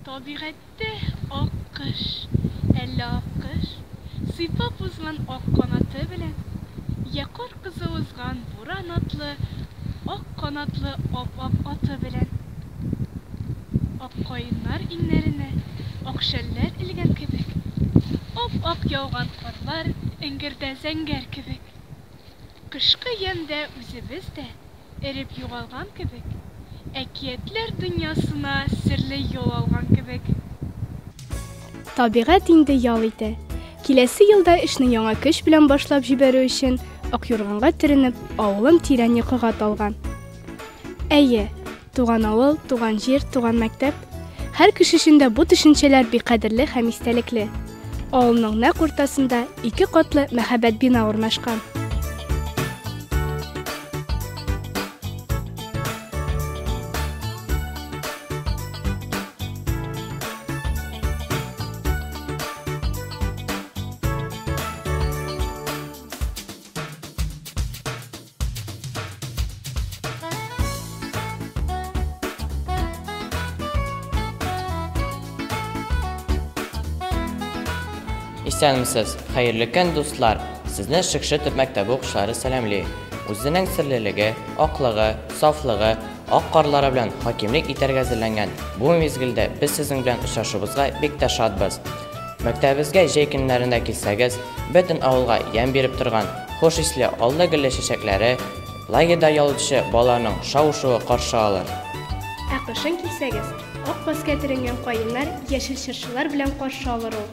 Табигатьтә ак кыш, әллә аккош, Сыйпап узган ак канаты белән, Йә кар кызы узган буран атлы Ак канатлы ап-ак аты белән. Ак каеннар иңнәренә Ак шәлләр элгән кебек, Ап-ак яуган карлар Эңгердә зәңгәр кебек. Кышкы ямьдә үзебез дә Эреп югалган кебек, Әкиятләр дөньясына серле юл алган кебек. Табигать инде ял итә. Киләсе елда эшне яңа көч белән башлап җибәрү өчен, ак юрганга төренеп, авылым тирән йокыга талган. Әйе, туган авыл, туган җир, туган мәктәп. Һәр кеше өчен дә бу төшенчәләр бик кадерле һәм истәлекле. Авылның нәкъ уртасында ике катлы мәһабәт бина урнашкан. Исәнмесез, хәерле көн, дуслар! Сезне Шекше төп мәктәбе укучылары сәламли. Үзенең серлелеге, аклыгы, сафлыгы, ак карлары белән хакимлек итәргә әзерләнгән бу мизгелдә без сезнең белән очрашуыбызга бик тә шатбыз. Мәктәбебезгә җәй көннәрендә килсәгез, бөтен авылга ямь биреп торган, хуш исле аллы-гөлле чәчәкләре, лагерьда ял итүче балаларның шау-шуы каршы алыр. Ә кышын килсәгез, ак паскә төренгән каеннар, яшел чыршылар белән каршы алыр ул.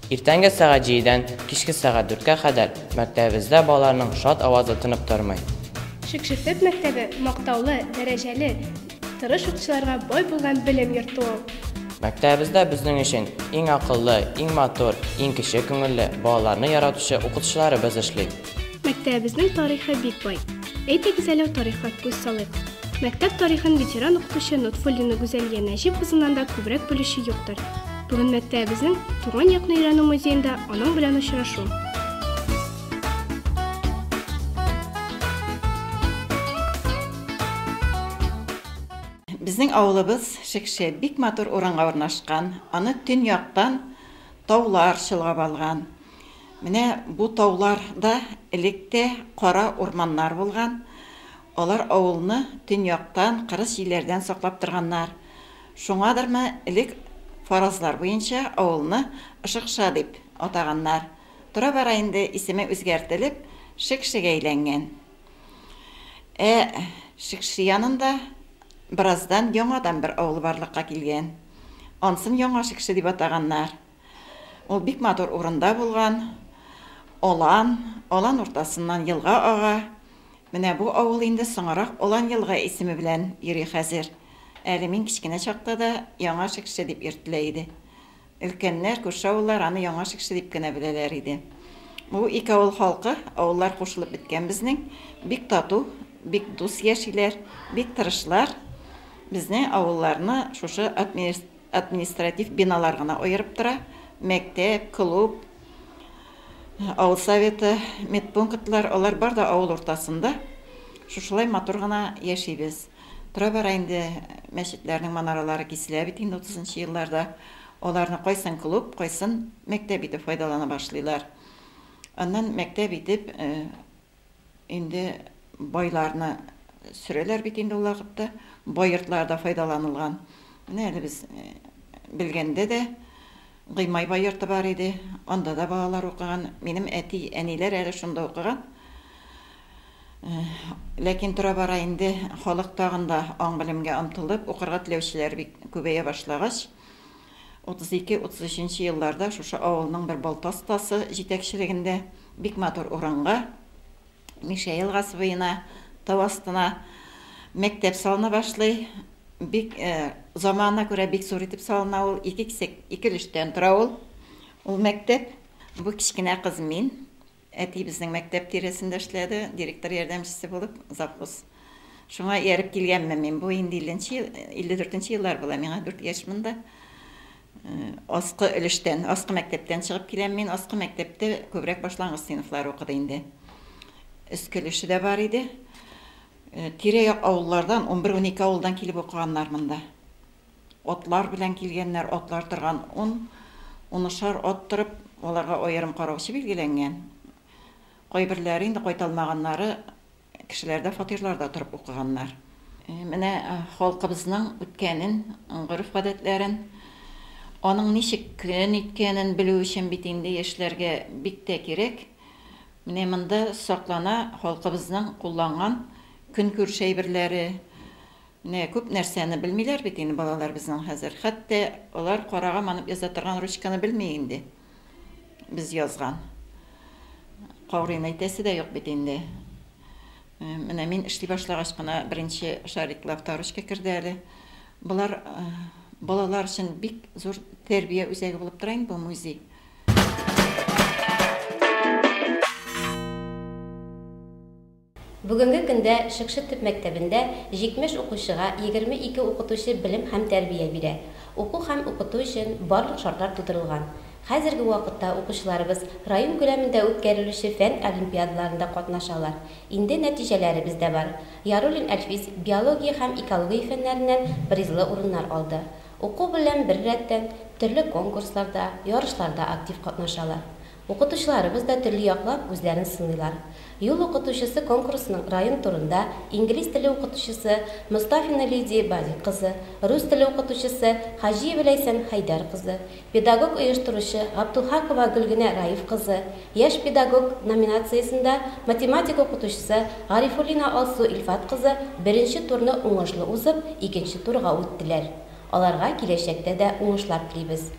Иртәнге сәгать җидедән кичке сәгать дүрткә кадәр мәктәбебездә балаларның шат авазы тынып тормый. Шекшертөп мәктәбе, мактаулы, дәрәҗәле, Тырыш укучыларга бай булган белем йорты ул. Мәктәбебездә безнең өчен иң акыллы, иң матур, иң кече күңелле, балаларны яратучы укытучыларыбыз эшли. Мәктәбебезнең тарихы бик бай. Әйдәгез әле тарихка күз салыйк. Мәктәп тарихын ветеран укытучы Нотфуллина Гүзәлия Нәҗип кызыннан да күбрәк белүче юктыр. Бүген мәктәбебезнең Туган якны өйрәнү музеенда аның белән очрашу. Безнең авылыбыз Шекше бик матур урынга урнашкан. Аны төньяктан таулар чолгап алган. Менә бу тауларда элек тә кара урманнар булган. Алар авылны төньяктан, кырыс җилләрдән саклап торганнар. Шуңадырмы, элек фаразлар буенча авылны Ышыкша дип атаганнар. Тора-бара инде исеме үзгәртелеп, Шекшегә әйләнгән. Ә Шекше янында бераздан яңадан бер авыл барлыкка килгән. Ансын Яңа Шекше дип атаганнар. Ул бик матур урында булган. Алан, алан уртасыннан елга ага. Менә бу авыл инде соңарак Олан елга исеме белән йөри хәзер. Әле мин кечкенә чакта да Яңа Шекше дип йөртелә иде. Өлкәннәр, күрше авыллар аны Яңа Шекше дип кенә беләләр иде. Бу ике авыл халкы, авыллар кушылып беткән безнең, бик тату, бик дус яшиләр, бик тырышлар. Безнең авылларны шушы административ биналар гына аерып тора. Мәктәп, клуб, авыл советы, медпунктлар, алар бар да авыл уртасында. Шушылай матур гына яшибез. Тора-бара инде мәчетләрнең манаралары киселә бит инде утызынчы елларда. Аларны кайсын клуб, кайсын мәктәп итеп файдалана башлыйлар. Аннан мәктәп итеп инде байларны сөрәләр бит инде ул вакытта. Бай йортлары да файдаланылган. Менә әле без белгәндә дә Гыймай бай йорты бар иде. Анда да балалар укыган. Минем әти, әниләр әле шунда укыган. Ләкин тора-бара инде халык тагын да аң-белемгә омтылып, укырга теләүчеләр бик күбәя башлагач, 32-33 нче елларда шушы авылның бер балта остасы җитәкчелегендә бик матур урынга, Мишә елгасы буена, тау астына мәктәп салына башлый. Бик заманына күрә бик зур итеп салына ул, ике кисәк, ике өлештән тора ул, ул мәктәп. Бу кечкенә кыз мин. Әти безнең мәктәп тирәсендә эшләде, директор ярдәмчесе булып, завхоз. Шуңа ияреп килгәнмен мин. Бу инде 50 ел, 54 еллар була, миңа 4 яшь монда. Аскы өлештән, аскы мәктәптән чыгып киләм мин. Аскы мәктәптә күбрәк башлангыч сыйныфлар укыды инде. Өске өлеше дә бар иде. Тирә-як авыллардан, 11-12 авылдан килеп укыганнар монда. Атлар белән килгәннәр, атлар торган ун, унышар ат торып, аларга аерым караучы билгеләнгән. Кайберләре инде кайта алмаганнары кешеләрдә фатирларда торып укыганнар. Менә халкыбызның үткәнен, гореф-гадәтләрен, аның ничек көн иткәнен белү өчен бит инде яшьләргә бик тә кирәк. Менә монда саклана халкыбызның кулланган көнкүреш әйберләре. Менә күп нәрсәне белмиләр бит инде балалар безнең хәзер. Хәтта алар карага манып яза торган ручканы белми инде. Без язган. Каурыйны әйтәсе дә юк бит инде. Менә мин эшли башлагач кына беренче шариклы авторучка керде әле. Болар балалар өчен бик зур тәрбия үзәге булып тора инде бу музей. Бүгенге көндә Шекше төп мәктәбендә 70 укучыга 22 укытучы белем һәм тәрбия бирә. Уку һәм укыту өчен барлык шартлар тудырылган. Хәзерге вакытта укучыларыбыз район күләмендә үткәрелүче фән олимпиадаларында катнашалар. Инде нәтиҗәләребез дә бар. Яруллин Әлфис биология һәм экология фәннәреннән призлы урыннар алды. Уку белән беррәттән төрле конкурсларда, ярышларда актив катнашалар. Укытучыларыбыз да төрле яклап үзләрен сыныйлар. Юл укытучысы конкурсының район турында инглиз теле укытучысы Мостафина Лидия Бадик кызы, рус теле укытучысы Хаҗиева Ләйсән Хәйдәр кызы, педагог оештыручы Габдулхакова Гөлгенә Раиф кызы, яшь педагог номинациясендә математика укытучысы Гарифуллина Алсу Илфат кызы беренче турны уңышлы узып, икенче турга үттеләр. Аларга киләчәктә дә уңышлар телибез.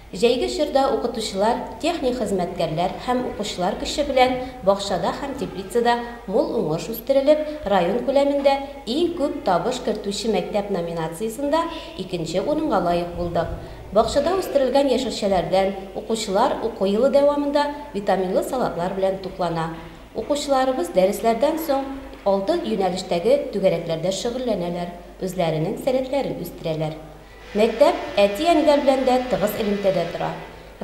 Җәйге чорда укытучылар, техник хезмәткәрләр һәм укучылар көче белән бакчада һәм теплицада мул уңыш үстерелеп, район күләмендә иң күп табыш кертүче мәктәп номинациясендә икенче урынга лаек булдык. Бакчада үстерелгән яшелчәләрдән укучылар уку елы дәвамында витаминлы салатлар белән туклана. Укучыларыбыз дәресләрдән соң алты юнәлештәге түгәрәкләрдә шөгыльләнәләр, үзләренең сәләтләрен үстерәләр. Мәктәп әти-әниләр белән дә тыгыз элемтәдә тора.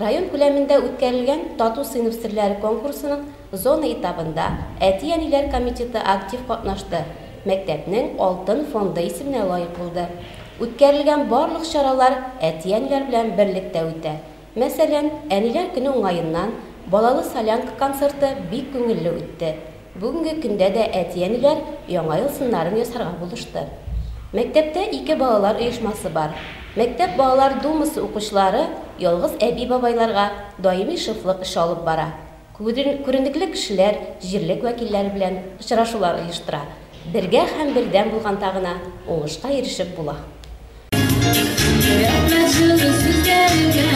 Район күләмендә үткәрелгән Тату сыйныф серләре конкурсының зона этабында әти-әниләр комитеты актив катнашты. Мәктәпнең Алтын фонды исеменә лаек булды. Үткәрелгән барлык чаралар әти-әниләр белән берлектә үтә. Мәсәлән, Әниләр көне уңаеннан балалы солянка концерты бик күңелле үтте. Бүгенге көндә дә әти-әниләр Яңа ел сыннарын ясарга булышты. Мәктәптә ике балалар оешмасы бар. Мәктәп балалар думасы укучылары ялгыз әби-бабайларга даими шефлык эше алып бара. Күренекле кешеләр, җирлек вәкилләре белән очрашулар оештыра. Бергә һәм бердәм булганда гына уңышка ирешеп була. Рәхмәт җылы сүзләреңә,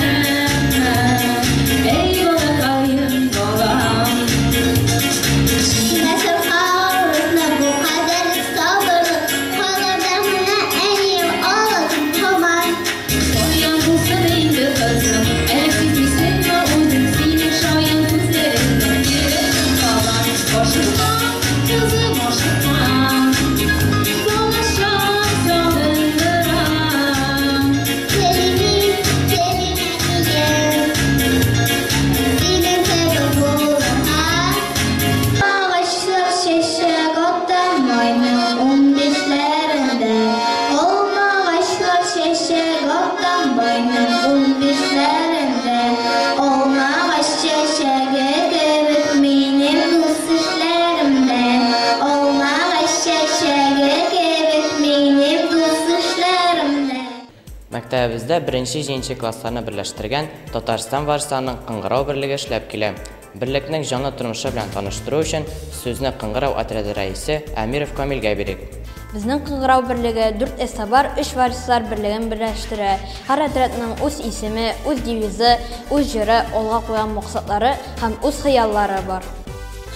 әй балакаем, балам. Нәрсә халыкны бу кадәр сабырлык, калырда менә әнием алып һаман. Шаян булсын инде кызым, әле сизмисеңме үзең, синең шаян күзләреңне йөрәгем кала. Ашыкма, кызым, ашыкма, балачак сагындыра. Телим, телим әнием, синең кебек булырга. Агачлар чәчәк ата майның унбишләрендә. Алмагачлар чәчәк ата майның унбишләрендә. Алмагач чәчәге кебек минем дус эшләремдә. Алмагач чәчәге кебек минем дус эшләремдә. Мәктәбебездә беренче җиденче классларны берләштергән Татарстан варисларының Кыңгырау берлеге эшләп килә. Берлекнең җанлы тормышы белән таныштыру өчен сүзне Кыңгырау отряды рәисе Әмиров Камилгә бирик. Безнең Кыңгырау берлеге 4 эзтабар, 3 варислар берлеген берләштерә. Һәр отрядның үз исеме, үз девизы, үз җыры, алга куйган максатлары һәм үз хыяллары бар.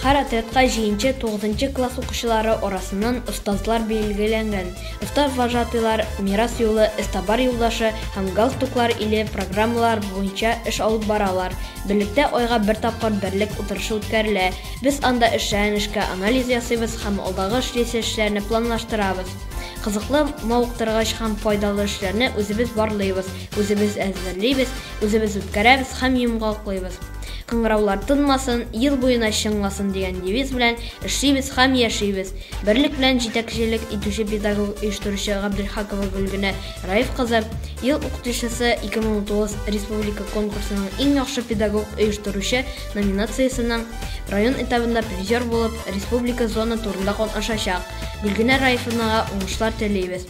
Һәр отрядка җиденче, тугызынчы класс укучылары арасыннан остазлар билгеләнгән. Остаз вожатыйлар Мирас юлы, Эзтабар юлдашы һәм Галстуклар иле программалар буенча эш алып баралар. Берлектә айга бер тапкыр берлек утырышы үткәрелә. Без анда эшләгән эшкә анализ ясыйбыз һәм алдагы эшлисе эшләрне планлаштырабыз. Кызыклы, мавыктыргыч һәм файдалы эшләрне үзебез барлыйбыз, үзебез әзерлибез, үзебез үткәрәбез һәм йомгаклыйбыз. Кыңгыраулар тынмасын, ел буена чыңласын дигән девиз белән эшлибез һәм яшибез. Берлек белән җитәкчелек итүче педагог-оештыручы Габделхакова Гөлгенә Раиф кызы Ел укытучысы 2019 республика конкурсының иң яхшы педагог-оештыручы номинациясенең район этабында призер булып, республика зона турында катнашачак. Гөлгенә Раифовнага уңышлар телибез.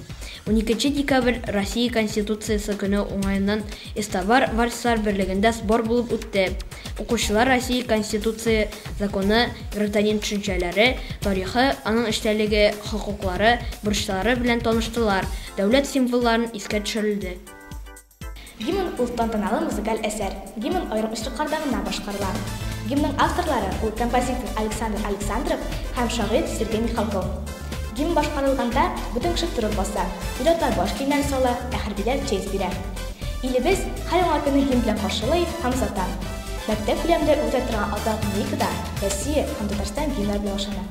12 декабрь Россия Конституциясе көне уңаеннан Эстабар вальслар берлегендә сбор булып үтте. Укучылар Россия Конституция законы, гражданин төшенчәләре, тарихы, аның эчтәлеге, хокуклары, бурычлары белән таныштылар, дәүләт символларын искә төшерелде. Гимн ул тантаналы музыкаль әсәр. Гимн аерым очракларда гына башкарыла. Гимнның авторлары ул композитор Александр Александров һәм шагыйрь Сергей Михалков. Гимн башкарылганда бөтен кеше торып баса, ир-атлар баш киемнәрен сала, ә хәрбиләр честь бирә. Илебез һәр яңа көнне гимн белән каршылый һәм озата. Мәктәп күләмендә үтә торган атап линейкада Россия һәм Татарстан гимннары белән башлана.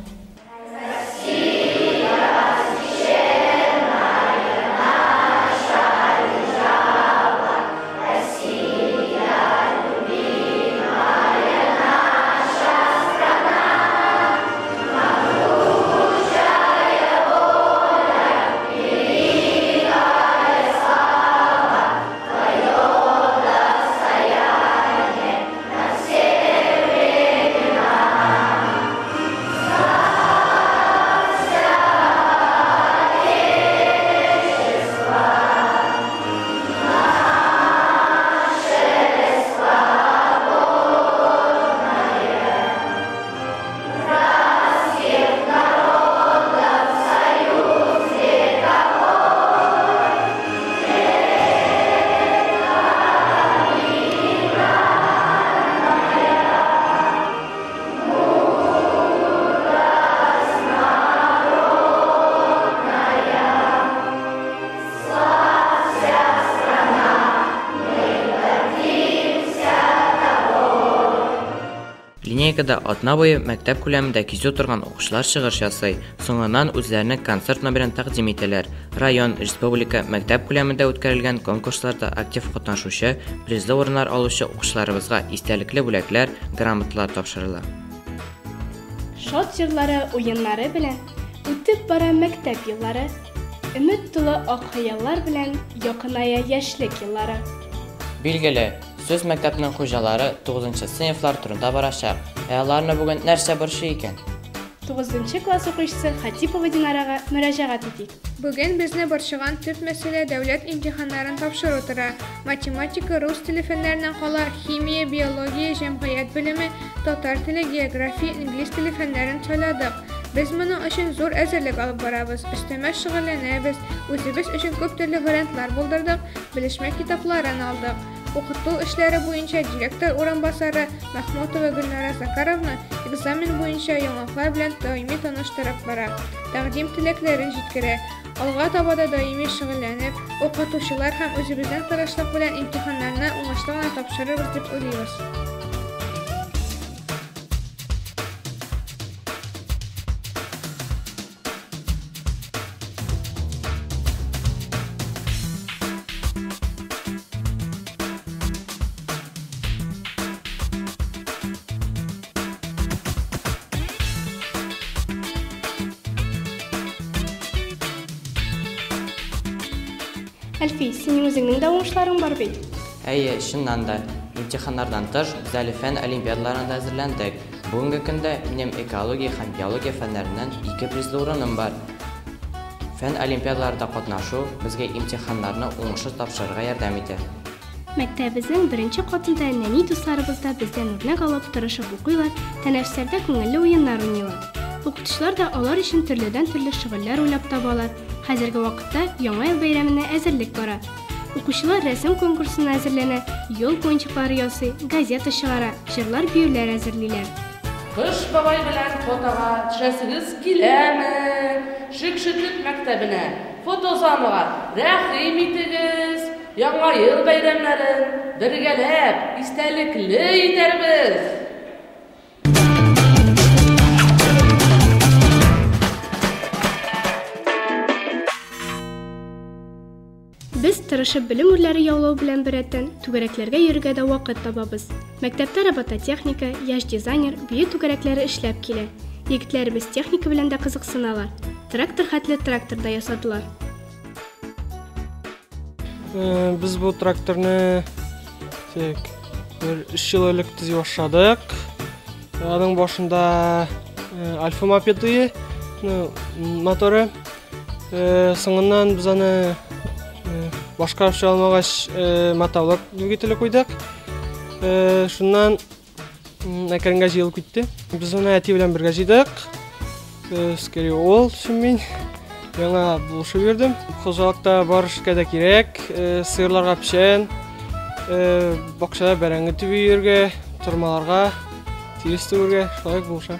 Линейкада атна буе мәктәп күләмендә кизү торган укучылар чыгыш ясый, соңыннан үзләренең концерт номерын тәкъдим итәләр. Район, республика, мәктәп күләмендә үткәрелгән конкурсларда актив катнашучы, призлы урыннар алучы укучыларыбызга истәлекле бүләкләр, грамоталар тапшырыла. Шат җырлары, уеннары белән үтеп бара мәктәп еллары. Өмет тулы ак хыяллар белән якыная яшьлек еллары. Билгеле, сүз мәктәпнең хуҗалары тугызынчы сыйныфлар турында барачак. Ә аларны бүген нәрсә борчый икән? Тугызынчы класс укучысы Хатипова Динарага мөрәҗәгать итик. Бүген безне борчыган төп мәсьәлә дәүләт имтиханнарын тапшыру тора. Математика, рус теле фәннәреннән кала, химия, биология, җәмгыять белеме, татар теле, география, инглиз теле фәннәрен сайладык. Без моның өчен зур әзерлек алып барабыз, өстәмә шөгыльләнәбез, үзебез өчен күп төрле вариантлар булдырдык, белешмә китапларын алдык. Укыту эшләре буенча директор урынбасары Мәхмүтова Гөлнара Закаровна экзамен буенча яңалыклар белән даими таныштырып бара, тәкъдим-теләкләрен җиткерә. Алга таба да даими шөгыльләнеп, укытучылар һәм үзебезнең тырышлык белән имтиханнарны уңышлы гына тапшырырбыз дип уйлыйбыз. Әлфи, синең үзеңнең дә уңышларың бар бит. Әйе, чыннан да. Имтиханнардан тыш, без әле фән олимпиадаларына да әзерләндек. Бүгенге көндә минем экология һәм биология фәннәреннән ике призлы урыным бар. Фән олимпиадаларында катнашу безгә имтиханнарны уңышлы тапшырырга ярдәм итә. Мәктәбебезнең беренче катында нәни дусларыбыз да бездән үрнәк алып, тырышып укыйлар, тәнәфесләрдә күңелле уеннар уйныйлар. Укытучылар да алар өчен төрледән-төрле шөгыльләр уйлап табалар. Хәзерге вакытта Яңа ел бәйрәменә әзерлек бара. Укучылар рәсем конкурсына әзерләнә, елка уенчыклары ясый, газета чыгара, җырлар-биюләр әзерлиләр. Кыш бабай белән фотога төшәсегез киләме? Шекше төп мәктәбенә, фотозонага рәхим итегез! Яңа ел бәйрәмнәрен бергәләп истәлекле итәрбез! Без, тырышып белем үрләре яулау белән беррәттән, түгәрәкләргә йөрергә дә вакыт табабыз. Мәктәптә робототехника, яшь дизайнер, бию түгәрәкләре эшләп килә. Егетләребез техника белән дә кызыксыналар. Трактор хәтле трактор да ясадылар. Без бу тракторны тик бер өч ел элек төзи башладык. Аның башында Альфа мопеды, моторы. Соңыннан без аны башкарып чыга алмагач, мотоблок двигателе куйдык. Шуннан әкренге җыелып китте. Без аны әти белән бергә җыйдык. Скорее ул, чем мин. Яңа булышып йөрдем. Хуҗалыкта бар эшкә дә кирәк. Сыерларга печән, бакчада бәрәңге төбе йөргә, тормаларга, тирес түгәргә, шулай булыша.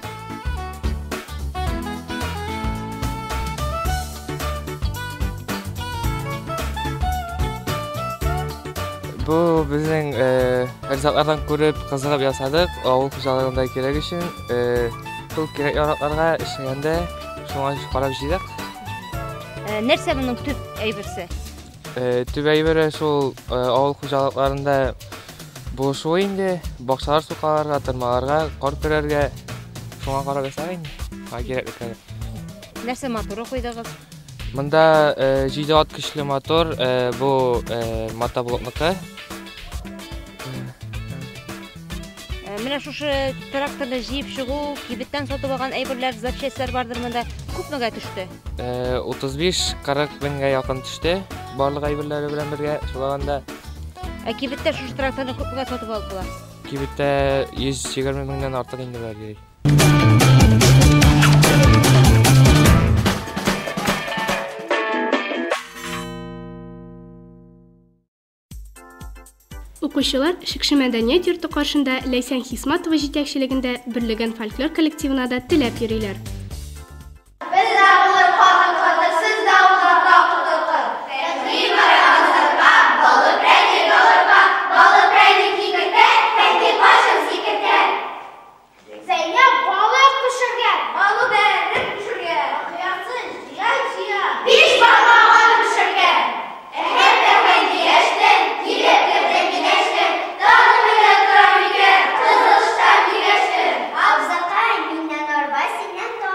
Бу безнең ризаклардан күреп, кызыгып ясадык, авыл хуҗалыгында кирәк өчен. Шул кирәк яракларга эшләгәндә шуңа карап җыйдык. Нәрсә моның төп әйберсе? Төп әйбере шул авыл хуҗалыкларында булышуы инде, бакчалар сукаларга, тырмаларга, кар көрәргә, шуңа карап ясадык инде. Шуңа кирәклекләре. Нәрсә моторы куйдыгыз? Монда 7 ат көчле мотор, бу мотоблокныкы. Менә шушы тракторны җыеп чыгу, кибеттән сатып алган әйберләр, запчастьлар бардыр монда. Күпмегә төште? 35-40 меңгә якын төште. Барлык әйберләре белән бергә шулаганда. Ә кибеттә шушы тракторны күпмегә сатып алып була? Кибеттә 120 меңнән артык инде бар йөри. Укучылар Шекше мәдәният йорты каршында Ләйсән Хисматова җитәкчелегендә Бөрлегән фольклор коллективына да теләп йөриләр. Без дә булыр хатын-каты, сез дә узарга котыркыр. Фәхри бара базарга, балы прәннек алырга, балы прәннек кикертә, Фәхри башын сикертә. Зәйнәп балык пешергән, балы бәреп пешергән, кыярсын җыя-җыя, биш бармагын пешергән. Әһә-әһә дигәчтен, килеп керде киңәштен, танымый да торам икән, кызыл ыштан кигәчтен. Абзыкай, миннән арба, синнән тар.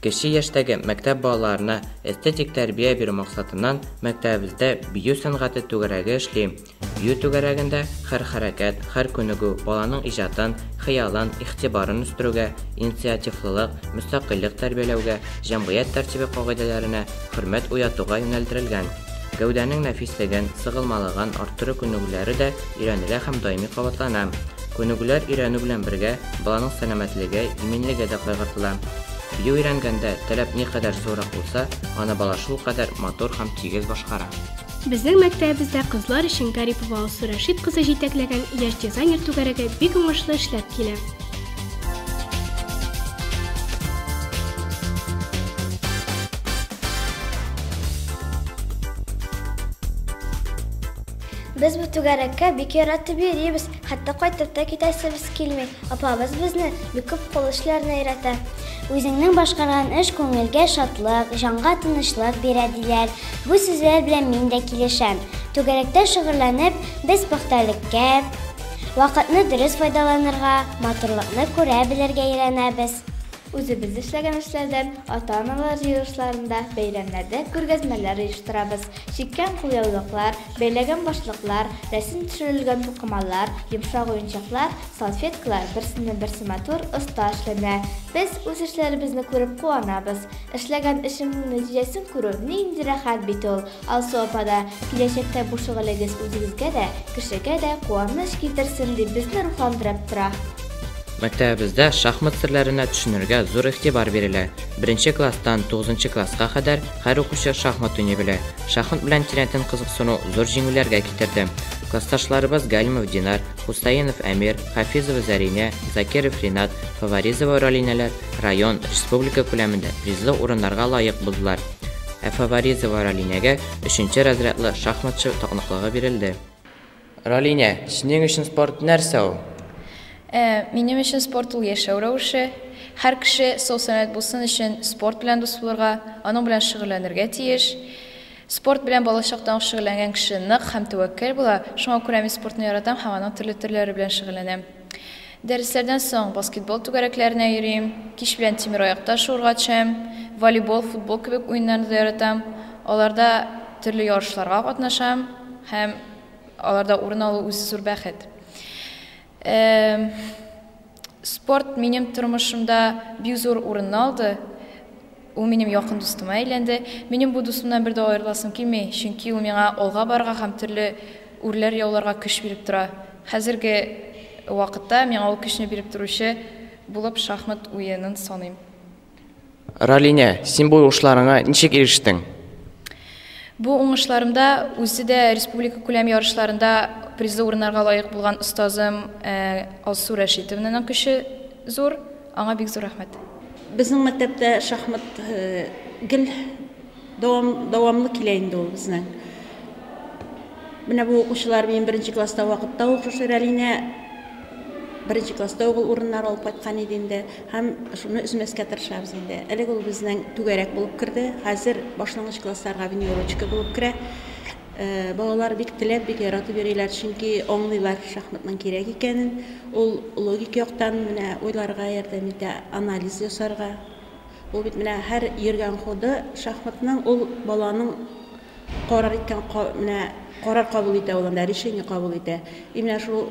Кече яшьтәге мәктәп балаларына эстетик тәрбия бирү максатыннан мәктәбебездә бию сәнгате түгәрәге эшли. Бию түгәрәгендә һәр хәрәкәт, һәр күнегү баланың иҗатын, хыялын, игътибарын үстерүгә, инициативлылык, мөстәкыйльлек тәрбияләүгә, җәмгыять тәртибе кагыйдәләренә хөрмәт уятуга юнәлдерелгән. Гәүдәнең нәфислеген, сыгылмалыгын арттыру күнегүләре дә өйрәнелә һәм даими кабатлана. Күнегүләр өйрәнү белән бергә, баланың сәламәтлеге, иминлеге дә кайгыртыла. Бию өйрәнгәндә таләп никадәр зуррак булса, аны бала шулкадәр матур һәм тигез башкара. Безнең мәктәбебездә кызлар өчен Гарипова Алсу Рәшит кызы җитәкләгән Яшь дизайнер түгәрәге бик уңышлы эшләп килә. Без бу түгәрәккә бик яратып йөрибез, хәтта кайтып та китәсебез килми. Апабыз безне бик күп кул эшләренә өйрәтә. Үзеңнең башкарган эш күңелгә шатлык, җанга тынычлык бирә, диләр. Бу сүзләр белән мин дә килешәм. Түгәрәктә шөгыльләнеп, без пөхтәлеккә, вакытны дөрес файдаланырга, матурлыкны күрә белергә өйрәнәбез. Үзебез эшләгән эшләрдән ата-аналар җыелышларында, бәйрәмнәрдә күргәзмәләр оештырабыз. Чиккән кулъяулыклар, бәйләгән башлыклар, рәсем төшерелгән тукымалар, йомшак уенчыклар, салфеткалар берсеннән-берсе матур, оста эшләнә. Без үз эшләребезне күреп куанабыз. Эшләгән эшеңнең нәтиҗәсен күрү нинди рәхәт бит ул! Алсу апа да, Киләчәктә бу шөгылегез үзегезгә дә, кешегә дә куаныч китерсен, дип безне рухландырып тора. Мәктәбебездә шахмат серләренә төшенергә зур игътибар бирелә. Беренче класстан тугызынчы класска кадәр һәр укучы шахмат уйный белә. Шахмат белән тирәнтен кызыксыну зур җиңүләргә китерде. Классташларыбыз Галимов Динар, Хусаинов Әмир, Хафизова Зәринә, Закиров Ринат, Фаваризова Ралинәләр район, республика күләмендә призлы урыннарга лаек булдылар. Ә Фаваризова Ралинәгә өченче разрядлы шахматчы таныклыгы бирелде. Ралинә, синең өчен спорт нәрсә ул? Э, минем өчен спорт ул яшәү рәвеше. Һәр кеше сау-сәламәт булсын өчен спорт белән дус булырга, аның белән шөгыльләнергә тиеш. Спорт белән балачактан ук шөгыльләнгән кеше нык һәм тәвәккәл була. Шуңа күрә мин спортны яратам һәм аның төрле төрләре белән шөгыльләнәм. Дәресләрдән соң баскетбол түгәрәкләренә йөрим, кич белән тимераякта шуырга төшәм, волейбол, футбол кебек уеннарны да яратам. Аларда төрле ярышларга катнашам һәм аларда урын алу үзе зур бәхет. Спорт минем тормышымда бик зур урынны алды. Ул минем якын дустыма әйләнде. Минем бу дустымнан бер дә аерыласым килми, чөнки ул миңа алга барырга һәм төрле үрләр яуларга көч биреп тора. Хәзерге вакытта миңа ул көчне биреп торучы булып шахмат уенын саныйм. Ралинә, син бу уңышларыңа ничек ирештең? Бу уңышларымда үзе дә республика күләм ярышларында призлы урыннарга лаек булган остазым Алсу Рәшитовнаның көче зур. Аңа бик зур рәхмәт. Безнең мәктәптә шахмат гел дәвам, дәвамлы килә инде ул безнең. Менә бу укучылар минем беренче класста вакытта ук шушы Рәлинә беренче класста ук ул урыннар алып кайткан иде инде. Һәм шуны өзмәскә тырышабыз инде. Элек ул безнең түгәрәк булып керде, хәзер башлангыч классларга венерочка булып керә. Э, балалар бик теләп, бик яратып йөриләр, чөнки аңлыйлар шахматның кирәк икәнен. Ул логик яктан менә уйларга ярдәм итә, анализ ясарга. Ул бит менә һәр йөргән ходы шахматның ул баланың карар иткән менә карар кабул итә ул анда, решение кабул итә. И менә шул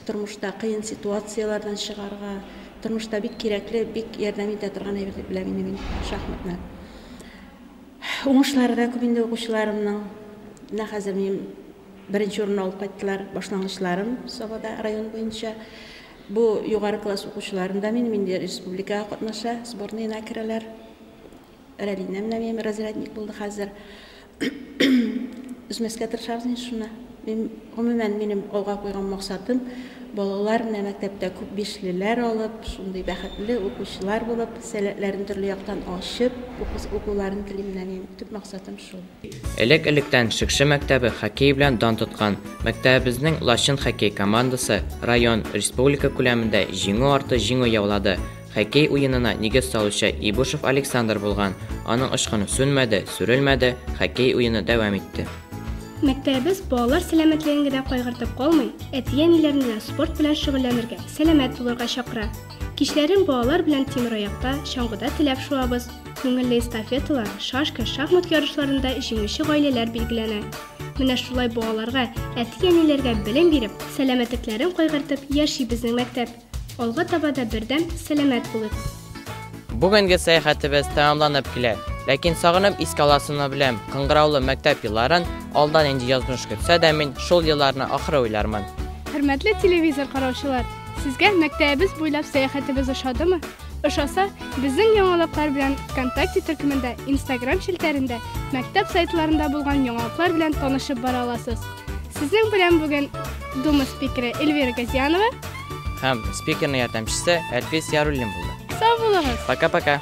тормышта кыен ситуацияләрдән чыгарга, тормышта бик кирәкле, бик ярдәм итә торган әйбер дип беләм инде мин шахматны. Уңышлары да күп инде укучыларымның. Менә хәзер минем беренче урын алып кайттылар башлангычларым Сабада район буенча. Бу югары класс укучыларым да минем инде республикага катнаша, сборныйына керәләр. Рәлинә менә минем разрядник булды хәзер. Өзмәскә тырышабыз инде шуны. Мин, гомумән, минем алга куйган максатым балалар менә мәктәптә күп бишлеләр алып, шундый бәхетле укучылар булып, сәләтләрен төрле яктан ачып, укуларын телим менә минем төп максатым шул. Элек-электән Шекше мәктәбе хоккей белән дан тоткан. Мәктәбебезнең Лачын хоккей командасы район, республика күләмендә җиңү арты җиңү яулады. Хоккей уенына нигез салучы Ибушев Александр булган. Аның очкыны сүнмәде, сүрелмәде, хоккей уены дәвам итте. Мәктәбебез балалар сәламәтлеген генә кайгыртып калмый, әти-әниләрне дә спорт белән шөгыльләнергә, сәламәт булырга чакыра. Кичләрен балалар белән тимераякта, чаңгыда теләп шуабыз. Күңелле эстафеталар, шашка, шахмат ярышларында җиңүче гаиләләр билгеләнә. Менә шулай балаларга, әти-әниләргә белем биреп, сәламәтлекләрен кайгыртып яши безнең мәктәп. Алга таба да бердәм, сәламәт булыйк. Бүгенге сәяхәтебез тәмамланып килә. Ләкин сагынып искә аласымны беләм, кыңгыраулы мәктәп елларын, алда нинди язмыш көтсә дә мин шул елларны ахыры уйлармын. Хөрмәтле телевизор караучылар, сезгә мәктәбебез буйлап сәяхәтебез ошадымы? Ошаса, безнең яңалыклар белән ВКонтакте төркемендә, Инстаграм челтәрендә, мәктәп сайтларында булган яңалыклар белән танышып бара аласыз. Сезнең белән бүген Дума спикеры Эльвира Газианова һәм спикерның ярдәмчесе Әлфис Яруллин булды. Сау булыгыз! Пока-пока!